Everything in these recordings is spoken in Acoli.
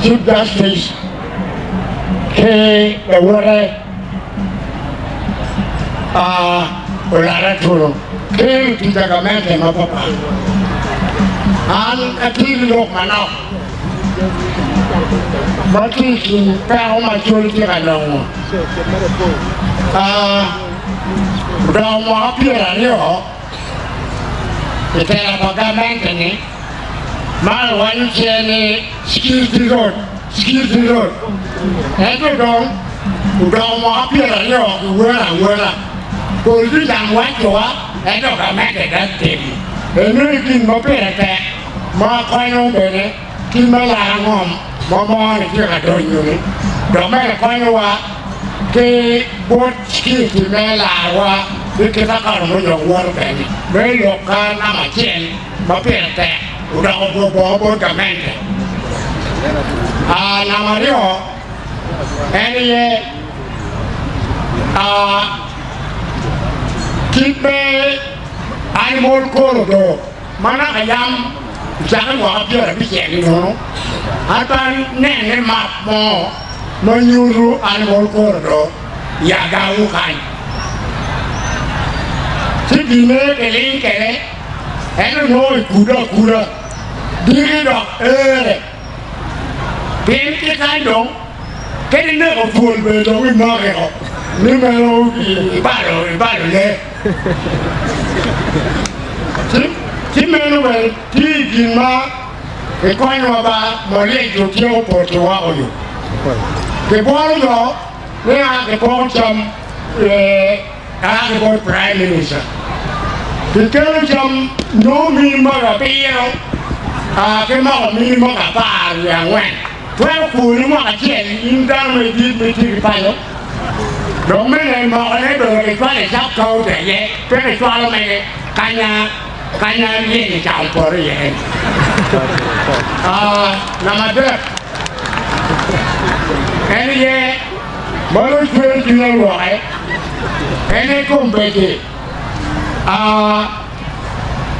Chief Justice ki lawote Olara Tulu ki lutic pa gamente mapatpat. An atye ki lok manok ma tye i kin peko ma Acholi tye ka nongo. Odongo mwaka pyeraryo i tela pa gamente-ni ma kiwaco ce ni Security Road, Security Road, ento dong odoko mwaka pyeraryo kiwero awera. Politician wacowa ento gamente pe timo. Eno ni gin ma pire tek ma konyo bene ki me laro ngom ma mo-ni tye ka donyo-ni dok bene konyowa ki bot security me larowa ki kit ma kato me dong woto kwede me lok ka namba acel ma pire tek odoko bor bot gamente. Namba aryo en aye kit me animal corridor ma naka yam ocakke mwaka pyerabicel nono an pe anene map mo ma nyuto animal corridor i agawu kany ci gine kiling kwede en onongo ikudo akuda diki dok ere pien ki kany dong kadi ineko twol bene dong imake ni meno ibalo lee ci meno bene tye i gin ma kikonyowa ba ma lyec otyeko poto woko yo kibwolo jo ni a kipoko cam a ki bot Prime Minister kikelo cam nongo mini mwaka abiro ki moko mini mwaka 14 twero koni mwaka acel in dano ma idit ma itye ki paco dong mene mokone bene kicwalo i sub county aye pe kicwalo mere kanya kanya lyec ocako poto iye namba adek en aye ma dong cwero cwinya lwoke en aye kombeddi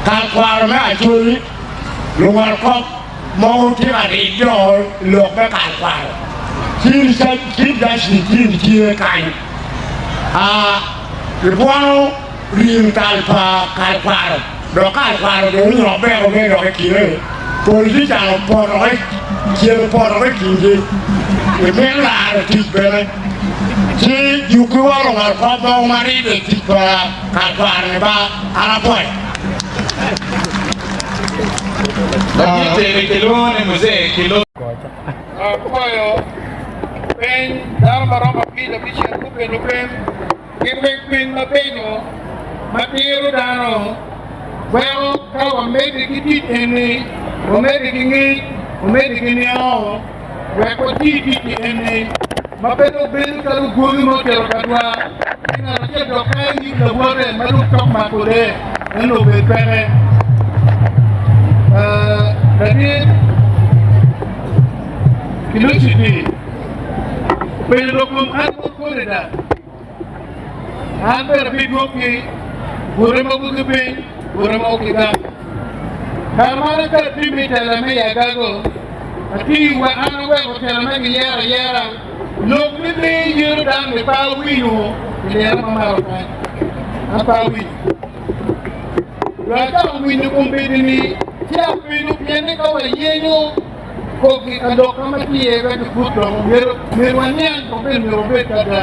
kal kwaro me Acholi lungol kop mogo tye ka ridde i lok me kal kwaro Chief Justice tin tye kany gibwono ring kal pa kal kwaro dok kal kwaro dong onyok beko me dok i kine politician opoto cel opoto i kingi gimito laro tic bene ci jukiwa lungol kop mogo ma ridde i tic pa kal kwaro ni ba an apwoyo. Ladit eni kilwongo ni Muzee ki. Apwoyo peny dano ma romo abic abicel gupenyo peny gin weng peny mabeco ma tiro dano weko ka wamedde ki tic eni wamedde ki ngec wamedde ki niango wek wati tic eni ma pe dong bedo calo gwogi ma ocito ka dwar ci ngat acel dok kayo nyig lawote ma dong cok mako de ento obed peke. Ladit Kiluciti openyo lok kom an bot Korida, An bene abidwoki bute mogo ki piny, bute mogo ki gang. Kare man ka atimo i tela me i Agago, atiyo wa an aweko tela me giyero ayera, lok me lee yero dano-ni pe awinyo i lera ma malo kany, an pe awinyo. Dong acako winyo kombeddi-ni, ci apenyo pien ni ka wayenyo koki ka lok ka ma tye iye wek kibut dong myero waniang kong bene myero wabed ki ada.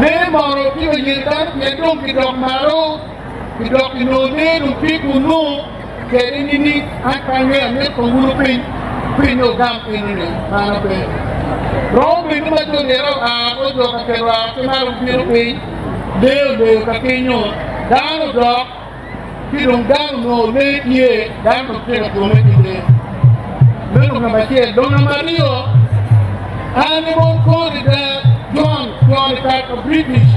Lee moro tye ka yero dano pien dong kidok malo, kidok kinongo lee dong tye kunnu kede nining an pe angeyo amito kong wun wupeny peny ogam enoni an ape. Romo bedo ni ma jo lira oa ojo ka keto a ki malo obino piny lee oleyo ka kenyo dano odok Ci dong dano onongo lee tye, dano dong tye ka twome ki lee. Meno namba acel. Dong namba aryo, an i bot kodi da John, John i kare pa British,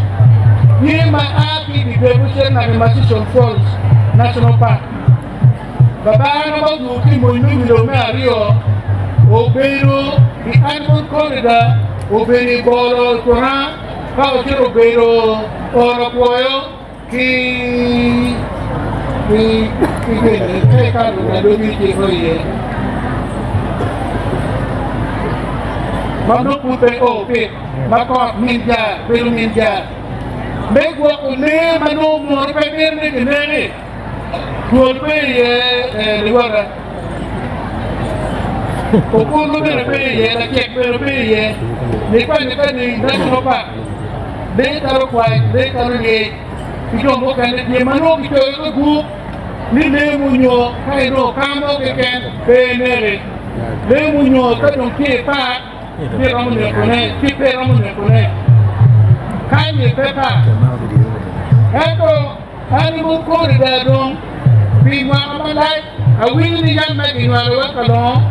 tye ma a ki i Devotion naka i Murchison Falls National Park. Babana ma odwogo ki i mony me wi lobo me aryo obedo i Animal Corridor, obedo i Bolo i Coran, ka ocito obedo Ot Apwoyo. kato ka dong iciko iye. Ma nongo pud pe o pit ma kot min jar bedo min jar. Me gwoko lee ma nongo mono pe mito ni kineki, twol pe iye liwota, okulu bene pe iye, lacek bene pe iye, nikwanyo ka ni national park, lee calo kwac, lee calo lyec ki jo mukene tye ma nongo kicoyo ki buk ni lee munyo ka inongo kamo keken pe ineki. Lee munyo ka dong tye i park ci iromo nekone ci pe iromo nekone. Kany-nyi pe park. Ento animal corridor dong pi mwaka malac awinyo ni yam me ginywalowa ka longo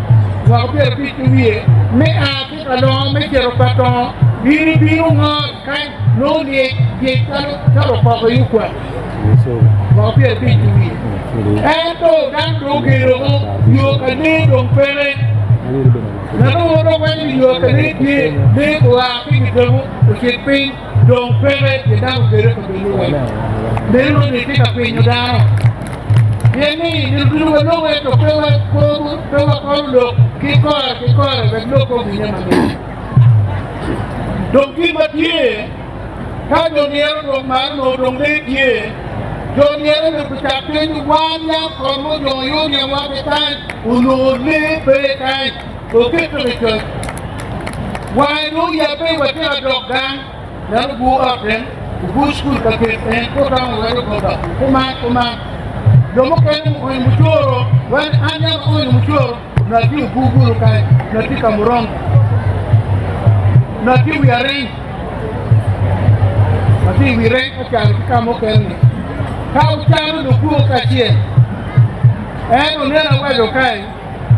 mwaka 50 ki wiye me a ki ka longo me cito pa tongo in ibino ngol kany nongo lyec lyec calo calo opoko i okwa mwaka 50 ki wiye ento dano dong ogedo o yo ka lee dong peke ngat mo dok waco ni yo ka lee tye lee oa ki kitemo ocit piny dong peke pien dano ogedo kabedo weng meno ni tye ka kwinyo dano pien ni nino ducu waloko ento pe pe wakoro lok ki kore ki kore wek lok owinye mamit. Dong gin ma tye, ka jo myero dong mar onongo dong lee tye, jo myero myero gucak penyo wan yam kon mo jo yo ryemwa ki kany onongo lee pe kany oketo ki coc wange dong oyabbe watye ka dok gang neno gu ot en ogu cukul ka ket en kutamo weko goba kuman kuman jo mukene muonyo mucoro wan an yam aonyo mucoro onongo atye ogu gulu kany onongo atye ka murongo onongo atye i wi areny atye i wi reny ka calo ki ka mukene ni ka wucano lukwo kacel en oneno awaco kany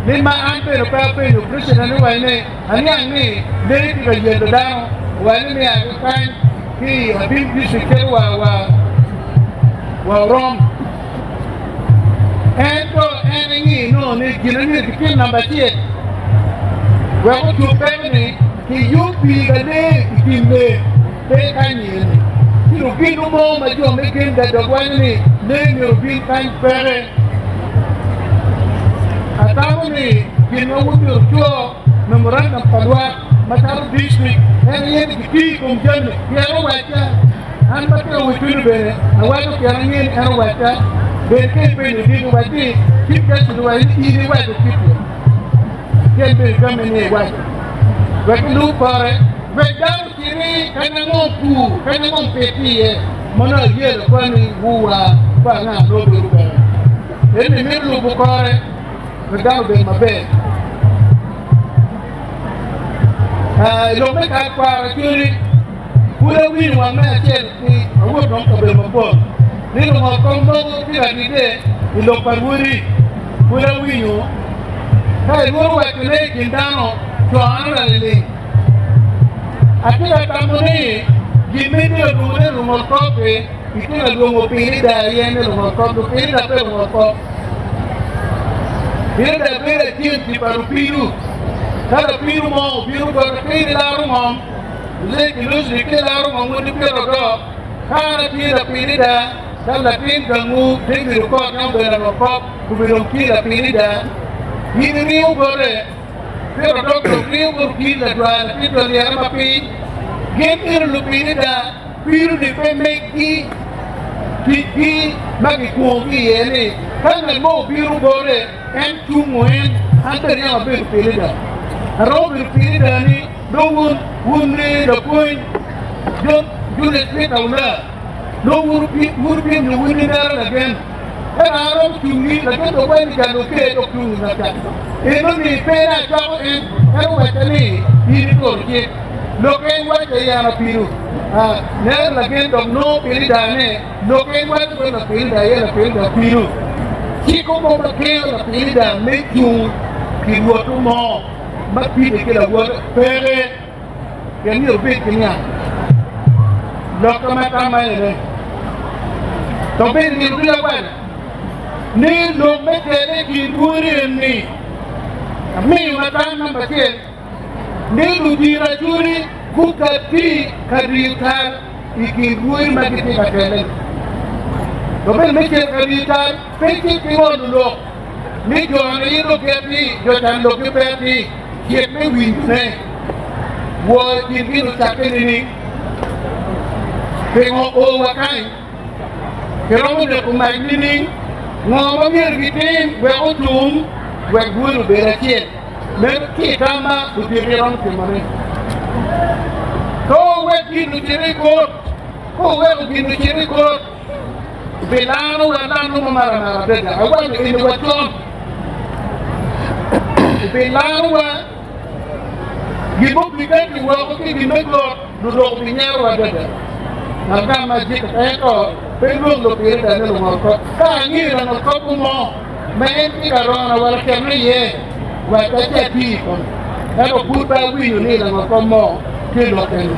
ni ma an bene pe apenyo president ni waci ni aniang ni lee tye ka yelo dano waci ni me a ki kany ki i Abim district cito wa wa wa Orom ento en ingi nongo ni gin ma myero kitim namba acel wek ocub peko ni kiyub pii ka lee i tim lee pe kany eni ci lugino mo ma jo me gen da dok waco ni lee myero obin kany peke. Atamo ni gin ma wun myero wuco memorandum pa lwak macalo district en aye ni giti i kom jami pien owacca an ma tye ka weconi bene awaco pien angeyo ni en owacca bed ka ipenyo dit owac ni Chief Justice owaco ni in iwaco kit ni pien bene jami ni iwaco wek ilub kore wek dano ociti ka nongo pur ka nongo pit tye iye. Ma nongo ayelo kwa ni wuwa kwa anga nongo bedo ber. Eni mito lubo kore wek dano obed maber. I lok me kal kwaro acwali, pud awinyo wang me acel ki awot dong kabedo mapol ni lungol kom mogo tye ka ridde i lok pa rwodi. Pud awinyo ka ilworo wacone i kin dano, co an laliling. Atye ka tamo ni gin ma itye ka lwongo ni lungol kop-pi, itye ka lwongo Pilida aye ni lungol kop, Lupilida pe lungol kop. Pilida bedo agenci pa lupido. Ka lapido mo obino bota ka in ilaro ngom, Mzee Kilusi ka ilaro ngom woti pito odok, ka an atye lapilida, ka latin gangu David Okot ma obedo langol kop obedo dong tye lapilida, in iringo bote. Pito dog dok ringo bot opii ladwar latin dwa lyere ma piny. Gin eno lupini da piro ni pe meggi ticgi ma gikwongo ki iye ni ka ngat mo obino bote en cungo en. An bene yam abedo pini da. Aromo bedo pini da ni dong wun wun ni lapwony John Julius Peter Ola dong wun wun pyem nyo wun ni nera lagen. Ento an aromo cungi, latin dok wai ni jal oke dok cung i ngat ca. Eno ni pe ni acwako en, en owacca ni in ituro cik. Lok en wacca i an apido. Neno lagen dok nongo pilida ne, lok en waco bot lapilida aye lapilida pido. Ciko mo ma gengo lapilida me cung ki rwoto mo ma pide ki lawote peke. Pien myero wubed ki niang lokka ma atamo ene, dok bene myero wubed awaco ni lok me tele i kin rwodi eni amiyo ma tam namba acel ni ludito acholi gukatti ka riyo tal i kin rwodi ma gitye ka tele-ni. Dok bene me cito ka riyo tal pe cit ki ngolo lok. Ni jo-ni in oket-ti, jo can lokgi pe atir, cik me winyone woo i kin gin ocakke nining? Pingo o wa kany? Kiromo neko mac nining? Ngo ma myero gitim wek otum wek dwol obed acel? Meno ki i tam ma ludito giromo timone. Ka wuwek gin ocit i kot, ka wuweko gin ocit i kot, Bilano wa lano ma mar amara adada. Awaco eni wa con. Bilano wa gin mo bikati woko ki gin me got ludoko binyero adada. Lagam ma jika ento pe lwong lupire da me lungol kop. Ka angeyo langol kop mo ma en tye ka rona wa laketone iye wek pe ce ati i kome. Ento pud pe awinyo ni langol kop mo tye lok eni.